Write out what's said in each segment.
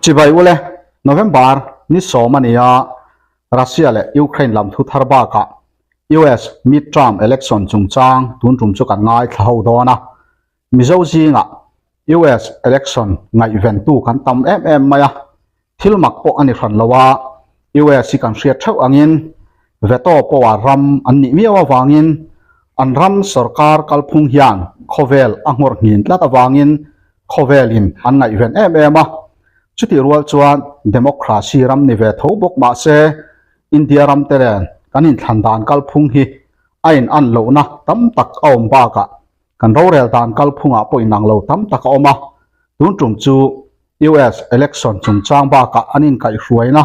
Chibai ule, November ni sawm a ni a, Russia leh Ukraine lam thu thar bakah US midterm election chungchang tun tum chu kan ngaithla ho dawn a. Mizo zingah US election ngaihventu kan tam em em mai a, thil mak pawh a ni hran lo a, US hi kan hriat theuh angin veto power ram an nih miau avangin an ram sorkar kalphung hian khawvel a nghawr nghin tlat avangin khawvelin an ngaihven em em a, chutih rual chuan democracy ram ni ve tho bawk mah se India ram te nen kan inthlan dan kalphung hi a in an lohna tam tak a awm bakah kan rorel dan kalphungah pawh inang lo tam tak a awm a, tun tum chu US election chungchang bakah an inkaihhruaina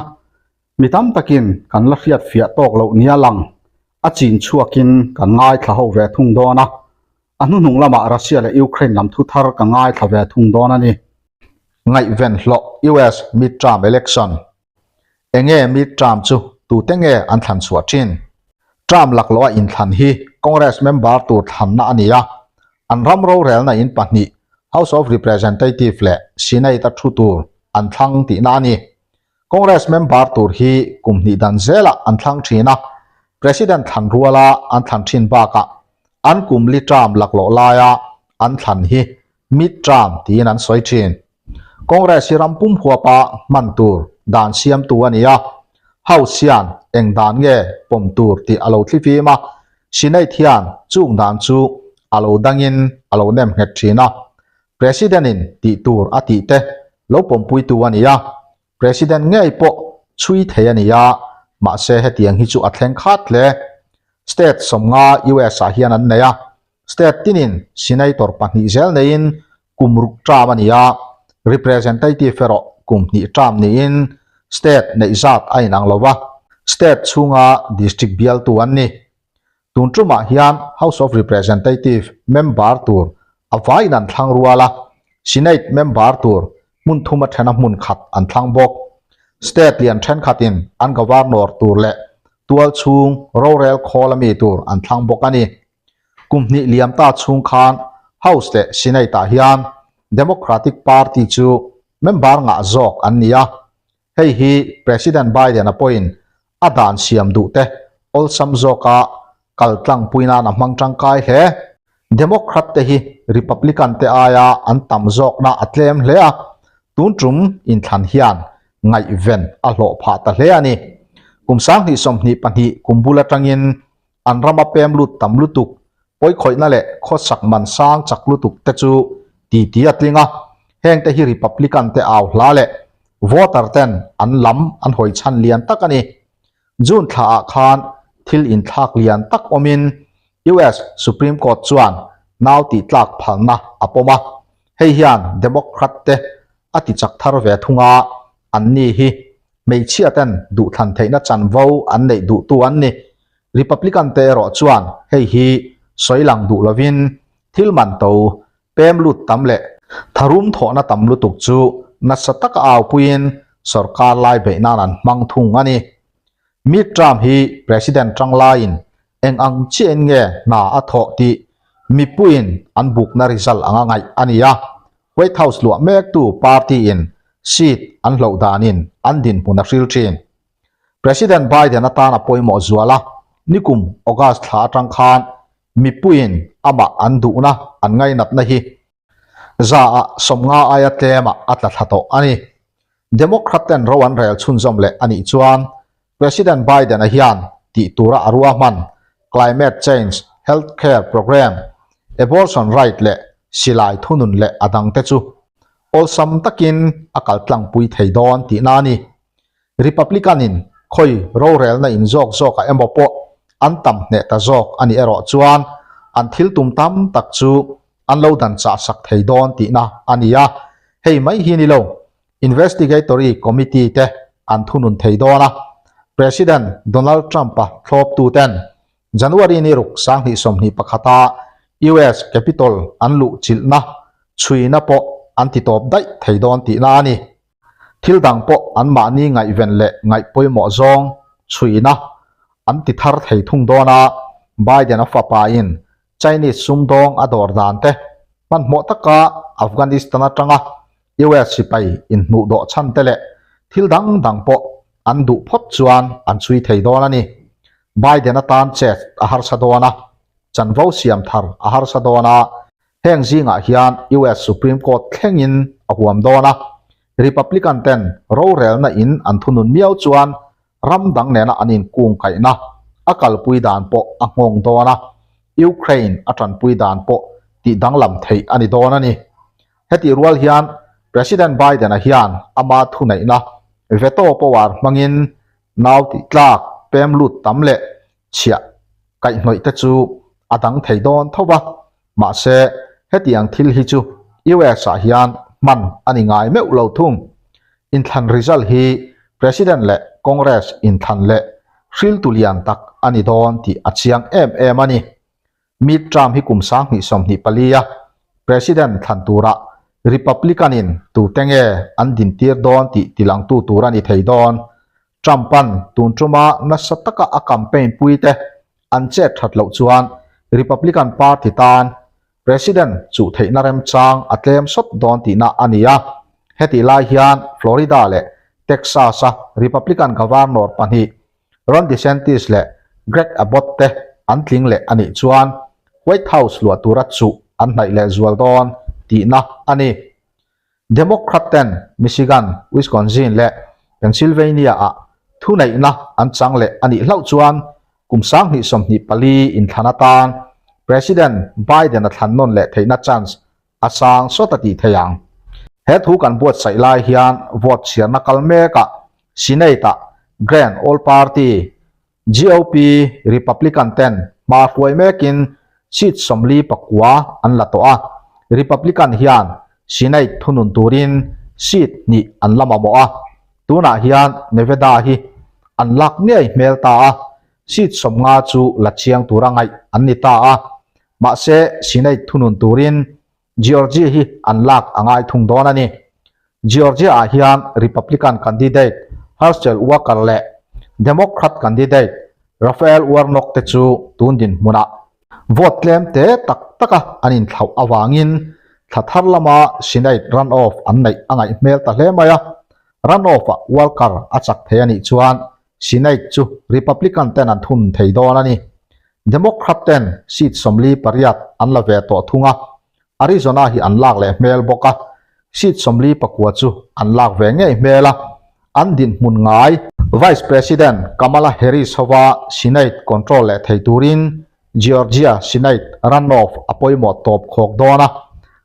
mi tam takin kan la hriat fiah tawk loh nia lang a chin chhuakin kan ngaithla ho ve thung dawn a. A hnuhnung lamah Russia leh Ukraine lam thu thar ka ngaithla ve thung dawn a ni. Ngaihven hlawh US Midterm Election Enge midterm chu tute nge an thlan chhuah thin? Term laklawh a inthlan hi Congress member tur thlanna a ni a, an ram rorelna in pahnih House of Representative leh Senate a thu tur an thlang tihna a ni. Congress member tur hi kum hnih dan zelah an thlang thin a, President thlan ruala an thlan thin bakah an kum li term laklawh laia an thlan hi mid term tiin an sawi thin. Congress hi ram pum huapa hman tur dan siamtu a ni a, House hian eng dan nge pawm tur tih a lo thlifim a, Senate hian chung dan chu a lo dangin a lo nem nghet thin a, President-in tih tur a tih te lo pawmpuitu a ni a, President ngei pawh chhui thei a ni a, mahse hetiang hi chu a thleng khat hle. State 50 US-ah hian an nei a, state tinin Senator pahnih zel neiin kum ruk term a ni a, Representative erawh kum hnih term niin state neih zat a inang lo va, state chhunga district bialtu an ni. Tun tumah hian House of Representative member tur a vaiin an thlang rual a, Senate member tur hmun thum a thena hmun khat an thlang bawk. State lian thenkhatin an Governor tur leh tual chhung rorel khawl ami tur an thlang bawk a ni. Kum hnih liam ta chhung khan House leh Senate ah hian Democratic Party chu member ngah zawk an ni a, Hei hi President Biden-a pawhin a dan siam duh te awlsam zawka kal tlangpui nan a hmang tangkai hle. Democrat te hi Republican te aia an tam zawkna a tlem hle a, tun tum inthlan hian ngaihven a hlawh phah ta hle a ni. Kum 2022 kum bul atangin An rama pem lut tam lutuk, pawikhawihna leh khawsak man sang chak lutuk te chu titi a tling a, hengte hi Republican te au hla leh voter ten an lam an hawi chhan lian tak a ni. June thla ah khan thil inthlak lian tak awmin US Supreme Court chuan nau tih tlak phalna a pawm a, hei hian Democrat te a ti chak thar ve thung a, anni hi Hmeichhia ten duhthlan theihna chanvo an neih duhtu an ni. Republican te erawh chuan hei hi sawi lang duh lovin thil man to pem lut tam leh tharum thawhna tam lutuk chu nasa taka aupuiin sorkar lai beih nan an hmang thung a ni. Midterm hi President tang laiin eng ang chiahin nge hna a thawh tih mipuiin an bukna result anga ngaih a ni a. White House luah mektu party-in seat an hloh danin an dinhmun a hril thin. President Biden atan a pawimawh zual a, nikum August thla atang khan mipuiin amah an duhna an ngainatna hi zaah 50 aia tlemah a tla thla tawh a ni. Democrat ten ro an rel chhunzawm leh a nih chuan President Biden-a hian tih tura a ruahman climate change, health care program, abortion right leh silai thunun leh a dangte chu awlsam takin a kal tlangpui thei dawn tihna a ni. Republican-in khawi rorelna in zawk zawkah emaw pawh an tam hneh ta zawk a nih erawh chuan an thil tum tam tak chu an lo dan chah sak thei dawn tihna a ni a, hei mai hi ni lo. Investigatory Committee te an thunun thei dawn a, President Donald Trump-a thlawptuten January ni ruk 2021-a US Capitol an luh chilhna chhuina pawh an ti tawp daih thei dawn tihna a ni. Thil dang pawh anmahni ngaihven leh ngaih pawimawh zawng chhuina an ti thar thei thung dawn a, Biden-a fapain Chinese sumdawng a dawr dan te hmanhmawh taka Afghanistan atanga. US sipai inhnuh dawh chhan te leh thil dang dang pawh an duh phawt chuan an chhui thei dawn a ni. Biden atan chet a harsa dawn a, chanvo siam thar a harsa dawn a, heng zingah hian US Supreme Court thlengin a huam dawn a, Republican ten rorelna in an thunun miau chuan ram dang nena an inkung kaihna a kalpui dan pawh a nghawng dawn a, Ukraine a tanpui dan pawh tih danglam theih a ni dawn a ni. Hetih rual hian President Biden-a hian ama thuneihna veto power hmangin nau tih tlak pem lut tam leh chhiah kaihhnawih te chu a dang thei dawn tho va, mahse hetiang thil hi chu US ah hian hman a ni ngai meuh lo thung. Inthlan result hi President leh Congress inthlan leh hriltu lian tak a ni dawn tih a chiang em em a ni. Mid-term hi kum 2024 a President thlan turah Republican-in tute nge an dintir dawn tih tilangtu tur a ni thei dawn. Trump-a'n tun tuma nasa taka a campaign puite an chet that loh chuan Republican Party tan President chuh theihna remchang a tlem sawt dawn tihna a ni a. Hetih lai hian Florida leh Texas-a Republican Governor pahnih Ron DeSantis leh Greg Abbott te an tling leh a nih chuan White House luah tura chuh an hnaih leh zual dawn tihna a ni. Democrat ten Michigan, Wisconsin leh Pennsylvania ah thuneihna an chang leh a nih hlauh chuan kum 2024 inthlan atan President Biden-a thlan nawn leh theihna chance a sang sawt a tih thei ang. He thu kan buatsaih lai hian vote chhiarna kal mekah Senate-ah Grand Old Party, GOP, Republican ten hma hruai mekin seat 49 an la tawh a, Republican hian Senate thunun turin seat hnih an la mamawh a, tunah hian Nevada hi an lak ngei hmel ta a, seat 50 chu la chiang tura ngaih an ni ta a. Mahse, Senate thunun turin Georgia hi an lak a ngai thung dawn a ni. Georgia-ah hian Republican candidate Herschel Walker leh Democrat candidate Raphael Warnock te chu tun dinhmunah vote tlem te tak taka an inthlauh avangin thla thar lama Senate runoff an neih a ngaih hmel ta hle mai a. Runoff-ah Walker a chak thei a nih chuan Senate chu Republican ten an thunun thei dawn a ni. Democrat ten seat 48 an la ve tawh thung a, Arizona hi an lak leh hmel bawk a, seat 49 chu an lak ve ngei hmel a, an dinhmun ngai. Vice President Kamala Harris hova Senate control leh thei turin Georgia Senate runoff a pawimawh tawp khawk dawn a,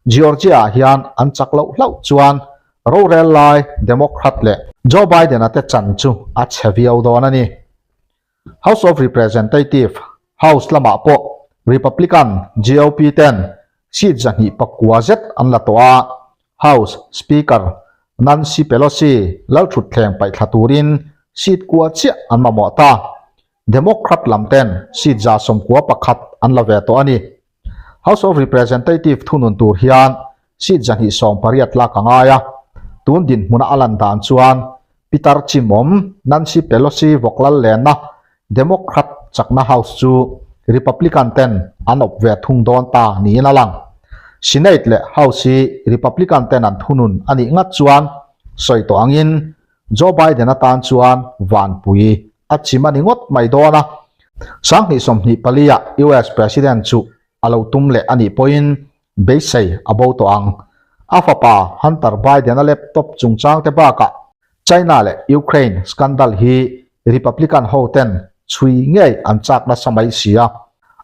Georgia ah hian an chak loh hlauh chuan rorel lai Democrat leh Joe Biden-a te chan chu a chhe viau dawn a ni. House of Representative, House lamah pawh Republican GOP ten seat 209 zet an la tawh a, House Speaker Nancy Pelosi lalthutthleng paihthla turin seat kua chiah an mamawh ta. Democrat lam ten seat 191 an la ve tawh a ni. House of Representative thunun tur hian seat 280 lak a ngai a, tun dinhmuna a lan dan chuan Peter Chimawm, Nancy Pelosi vawklal lenna Democrat chakna House chu Republican ten an awp ve thung dawn ta niin a lang. Senate leh House hi Republican ten an thunun a nih ngat chuan sawi tawh angin Joe Biden atan chuan vanpui a chim a ni ngawt mai dawn a, 2024 ah US President chu a lo tum leh a nih pawhin beisei a bo tawh ang. A fapa Hunter Biden-a laptop chungchang te bakah China leh Ukraine scandal hi Republican ho ten chhui ngei an chak nasa mai si a,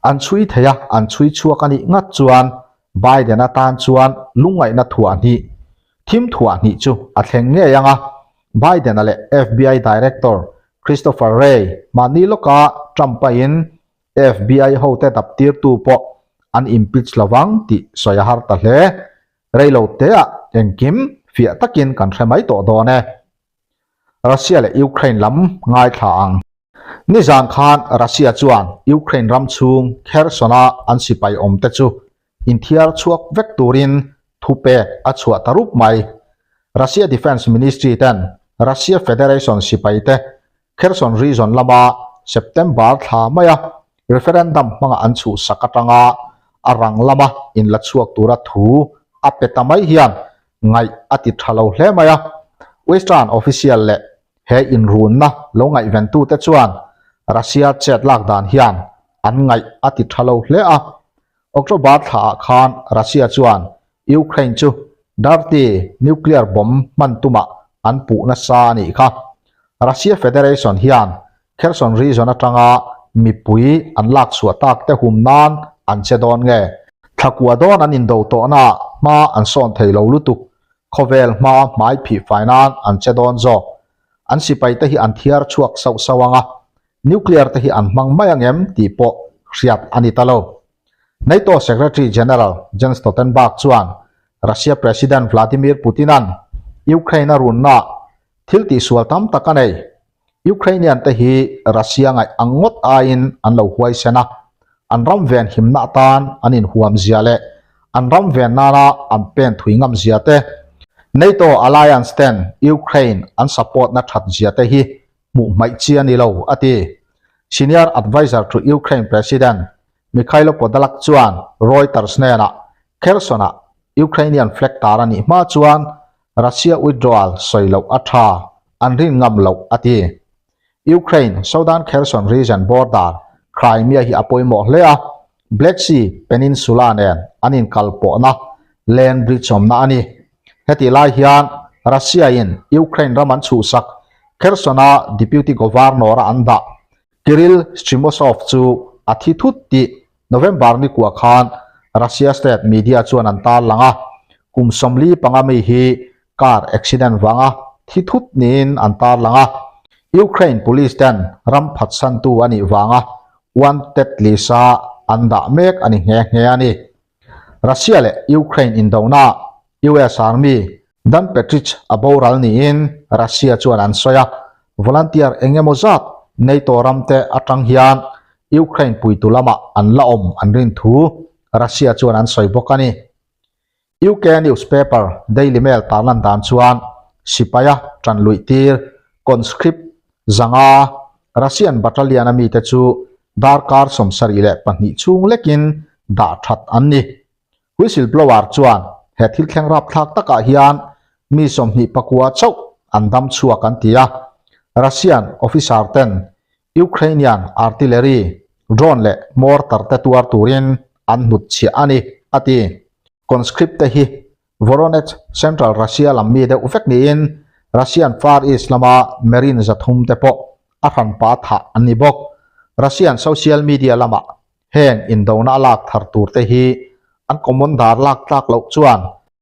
an chhui thei a, an chhui chhuak a nih ngat chuan Biden-a tan chuan lungngaihna thuah hnih, thim thuah hnih chu a thleng ngei ang a, Biden-a leh FBI Director Christopher Wray mahni lawka Trump-a in FBI hote daptirtu pawh an impeach lovang tih sawi a har ta hle. Reilo teah engkim fiah takin kan hre mai tawh dawn e. Russia leh Ukraine lam ngaithla ang. Nizan khan Russia chuan Ukraine ram chhung Kherson-a an sipai awmte chu inthiar chhuak vek turin thupek a chhuah ta rup mai. Russia Defence Ministry ten Russia Federation sipaite Kherson region lama September thla maia referendum hmanga an chhuhsak atanga a rang lama inla chhuak tura thu a pe ta mai hian. ngaih a ti tha lo hle mai a. Western official leh he inrunna lo ngaihventute chuan Russia chet lak dan hian an ngaih a ti tha lo hle a. October thlaah khan Russia chuan Ukraine chu dirty nuclear bomb hman tumah an puh nasa a nih kha. Russia Federation hian Kherson region atanga mipui an lak chhuah tak te hum nan an che dawn nge? Thlakua dawn an indo tawhnaah hma an sawn thei lo lutuk, khawvel hma hmai phih fai nan an che dawn zawk. An sipai te hi an thiar chhuak sauh sauh ang a, nuclear te hi an hmang mai ang em tih pawh hriat a ni ta lo. NATO Secretary General Jens Stoltenberg chuan Russia President Vladimir Putin-a'n Ukraine a runnaah thil tihsual tam tak a nei. Ukrainian te hi Russia ngaih ang ngawt aiin an lo huaisen a, an ram ven himna atan an inhuam zia leh an ram ven nana an pen thui ngam zia te, NATO alliance ten Ukraine an support na that zia te hi hmuh hmaih chi a ni lo, a ti. Senior adviser to Ukraine President Mykhailo Podolak chuan Reuters hnenah Kherson-ah Ukrainian flag tar a nih hma chuan Russia withdrawal sawi loh a tha, an rin ngam loh, a ti. Ukraine Southern Kherson region border Crimea hi a pawimawh hle a, Black Sea peninsula nen an inkalpawhna land bridge awmna a ni. Hetih lai hian Russia-in Ukraine ram an chhuhsak Kherson-a deputy governor-a an dah Kirill Stremousov chu a thi thut tih November ni kuah khan Russia state media chuan an tarlang a, kum 45 mi hi car accident vanga thi thut niin an tarlang a. Ukraine police ten ram phatsantu a nih vanga wanted list-a an dah mek a ni nghe nghe a ni. Russia leh Ukraine indonaah US Army Dan Petrich a boral niin Russia chuan an sawi a, volunteer eng emaw zat NATO ramte atang hian Ukraine puitu lamah an la awm an rin thu Russia chuan an sawi bawk a ni. UK newspaper Daily Mail tarlan dan chuan sipaia tan luih tir conscript 500 Russian battalion a mite chu darkar 72 chhung lekin dah that an ni. Whistleblower chuan he thil thleng rapthlak takah hian mi 29 chauh an dam chhuak an ti a, Russian officer ten Ukrainian artillery, drone leh mortar te tuar turin an hnut chhiah a ni, a ti. Conscript te hi Voronezh, Central Russia lam mi deuh vek niin Russian Far East lama Marine 300 te pawh a hranpa thah an ni bawk. Russian social media lamah Heng indona a lak thar tur te hi an commander lak tlak loh chuan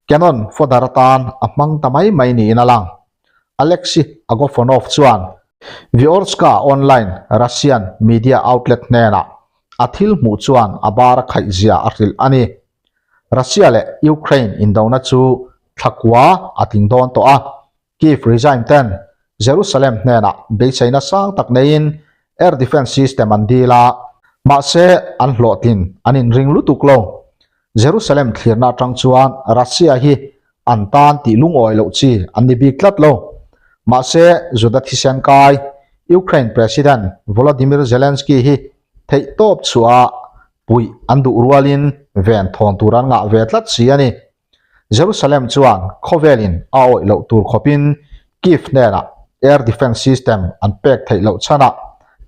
cannon fodder atan a hmang ta mai mai niin a lang. Alexei Agafonov chuan Vyorska online Russian media outlet hnenah a thil hmuh chuan a bar a khaih zia a hrilh a ni. Russia leh Ukraine indona chu thlakua a tling dawn tawh a, Kyiv regime ten Jerusalem hnenah beiseina sang tak neiin air defence system an dil a, mahse an hlawhtlin an inring lutuk lo. Jerusalem thlirna atang chuan Russia hi an tan tih lungawi loh chi an ni bik tlat lo. Mahse Juda thisen kai Ukraine President Volodymyr Zelensky hi theihtawp chhuah puih an duh rualin ven thawn tur an ngah ve tlat si a ni. Jerusalem chuan khawvelin a awih loh tur khawpin Kyiv hnenah air defence system an pek theih loh chhanah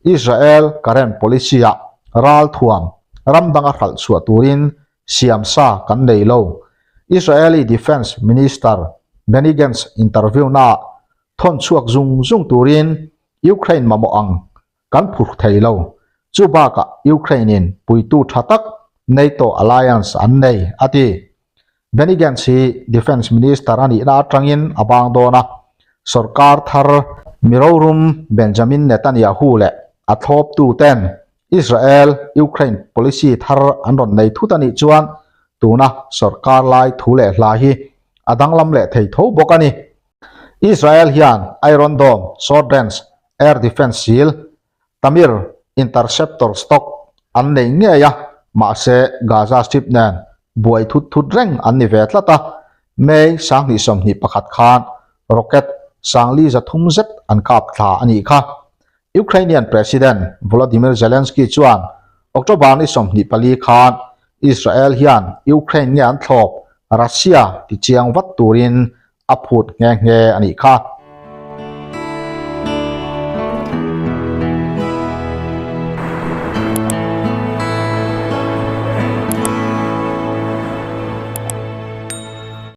Israel current policy-ah ralthuam ram danga hralh chhuah turin siam sa kan nei lo. Israeli Defence Minister Benny Gantz interview-naah thawn chhuak zung zung turin Ukraine mamawh ang Kan phurh thei lo. Chu bakah Ukraine-in puitu tha tak NATO alliance an nei, a ti. Benny Gantz hi Defence Minister a nihna atangin a bang dawn a, sorkar thar Mirorum Benjamin Netanyahu leh a thlawptu ten Israel-Ukraine policy thar an rawn nei thut a nih chuan tuna sorkar lai thu leh hla hi a danglam leh thei tho bawk a ni. Israel hian Iron Dome, Short Range Air Defence Seal, Tamir Interceptor stock an nei ngei a, mahse Gaza Strip nen buai thut thut reng an ni ve tlat a, May 2021 khan rocket 330 zet an kap thla a nih kha. Ukrainian President Volodymyr Zelensky chuan October ni 24 khan Israel hian Ukraine nge an thlawp? Russia tichiang vat turin a phut nghe nghe a nih kha.